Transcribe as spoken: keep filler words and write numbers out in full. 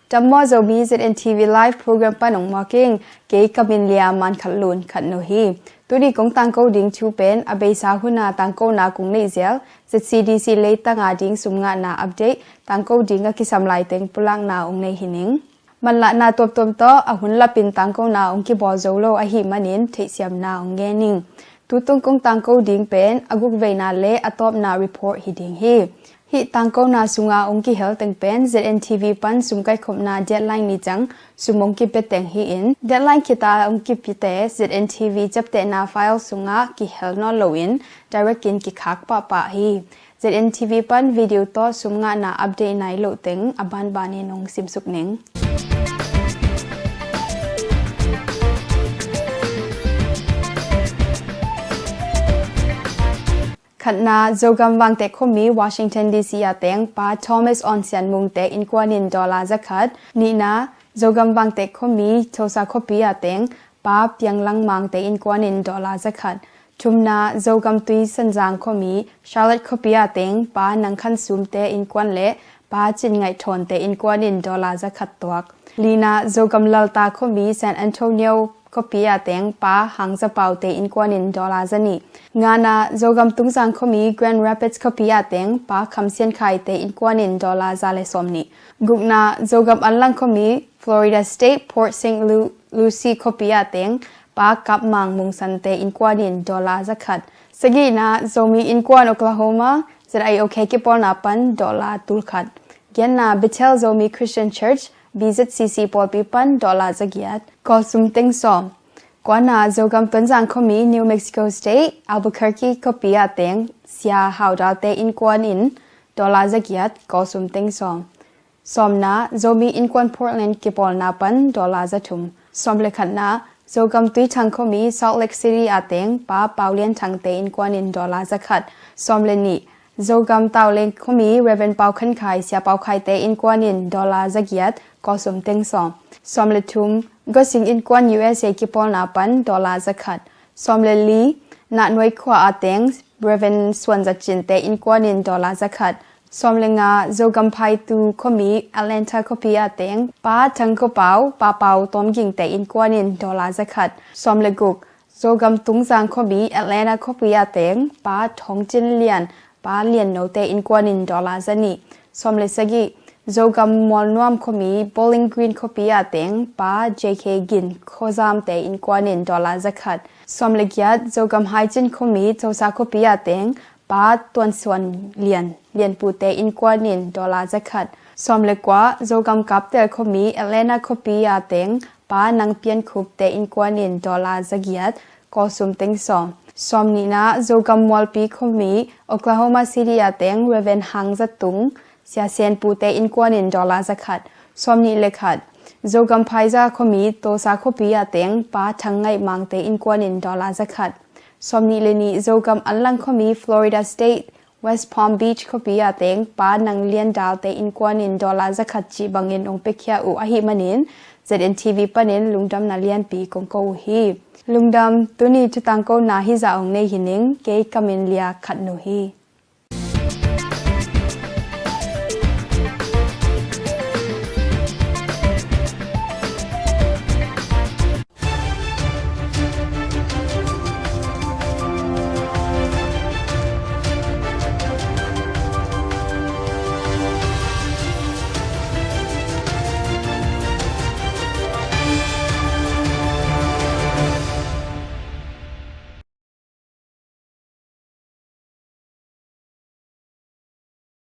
Dam maw Zomi, Z N T V Live Program pan ong muak ing. Kei ka min Lia, Man Khat Lun Khat Nu hi. Tuni kong tangko ding thu pen a beisa huna tangkona kong neih zel Z C D C leitanga ding sum ngahna update, tangko ding a kisam laiteng pulakna ong nei hi ning. Manlahna tuamtuam tawh a hun lapin tangkona ong kibawl zo lo ahih manin theihsiamna ong ngen ing. Tutung kong tangko ding pen a guk veina le a tawpna report hi ding hi. Hih tangkona sunga ong kihel teng pen Z N T V pan sum kaikhopna deadline ni ciang sum ong kipia teng hi-in, deadline khita ong kipiate Z N T V ciaptehna file sunga kihel nawn loin direct in kikhak pahpah hi. Z N T V pan video tawh sum ngahna update nai loh teng a banbanin ong simsuk ning. Khatna, Zogam Vangteh khuami Washington D C a teng Pa Thomas Aung Sian Mung te innkuan in dollar zakhat. Nihna, Zogam Vangteh khuami Tulsa khuapi a teng Pa Piang Lang Mang te innkuan in dollar zakhat. Thumna, Zogam Tuisanzang khuami Charlotte khuapi a teng Pa Nang Khan Sum te innkuan le Pa Cin Ngaih Thawn te innkuan in dollar zakhat tuak. Lina, Zogam Lalta khuami San Antonio khuapi a teng Pa Hang Za Pau te innkuan in dollar zanih. Ngana, Zogam Tungzang khuami Grand Rapids khuapi a teng Pa Kham Sian Khai te innkuan in dollar za le sawmnih. Gukna, Zogam Anlang khuami Florida State, Port Saint Lu-, Lucie khuapi a teng Pa Kap Mang Mung San te innkuan in dollar zakhat. Sagihna, Zomi Innkuan Oklahoma, Z I O K kipawlna pan dollar tulkhat. Gianna, Bethel Zomi Christian Church, B Z C C pawlpi pan dollar zagiat. Kawlsum teng sawm. Kuana, Zogam Tonzang khuami New Mexico State, Albuquerque khuapi a teng Sia Hau Dal te innkuan in dollar zagiat. Kawlsum teng sawm. Sawmna, Zomi Innkuan Portland kipawlna pan dollar zathum. Sawm le khatna, Zogam Tuithang khuami Salt Lake City a teng Pa Pau Lian Thang te innkuan in dollar zakhat. Sawm le nih, Zogam Tauleng khuami Reverend Pau Khan Khai, Sia Pau Khai te innkuan in dollar zagiat. Kawlsum teng sawm. Sawm le thum, Gosing Innkuan U S A kipawlna pan dollar zakhat. Sawm le li, Nahnuai khua a teng Reverend Suan Zat Cin te innkuan in dollar zakhat. Sawm le nga, Zogam Phaitu khuami Atlanta khuapi a teng Pa Thang Kho Pau, Pa Pau Tawm Ging te innkuan in dollar zakhat. Sawm le guk, Zogam Tungzang khuami Atlanta khuapi a teng Pa Thawng Cin Lian, Pa Lian No te innkuan in dollar zanih. Sawm le sagih, Zogam Mualnuam khuami Bowling Green khuapi a teng Pa J K Gin Khawzam te innkuan in dollar zakhat. Sawm le giat, Zogam Haicin khuami Tulsa khuapi a teng Pa Tuan Suan Lian, Lianpu te innkuan in dollar zakhat. Sawm le kua, Zogam Kaptel khuami Atlanta khuapi a teng Pa Nang Pian Khup te innkuan in dollar zagiat. Kawlsum teng sawm. Sawm nihna, Zogam Mualpi khuami Oklahoma City a teng Reverend Hang Za Tung, Sia Sian Pu te innkuan in dollar zakhat. Sawm nih le khat, Zogam Phaiza khuami Tulsa khuapi a teng Pa Thang Ngaih Mang te innkuan in dollar zakhat. Sawm nih le nih, Zogam Anlang khuami Florida State, West Palm Beach khuapi a teng Pa Nang Lian Dal te innkuan in dollar zakhat cih bangin ong piakhia uh ahih manin Z N T V panin lungdamna lianpi kong ko uh hi. Lungdam. Tuni thutangkona hizah ong nei hi ning. Kei ka min Lia Khat Nu hi.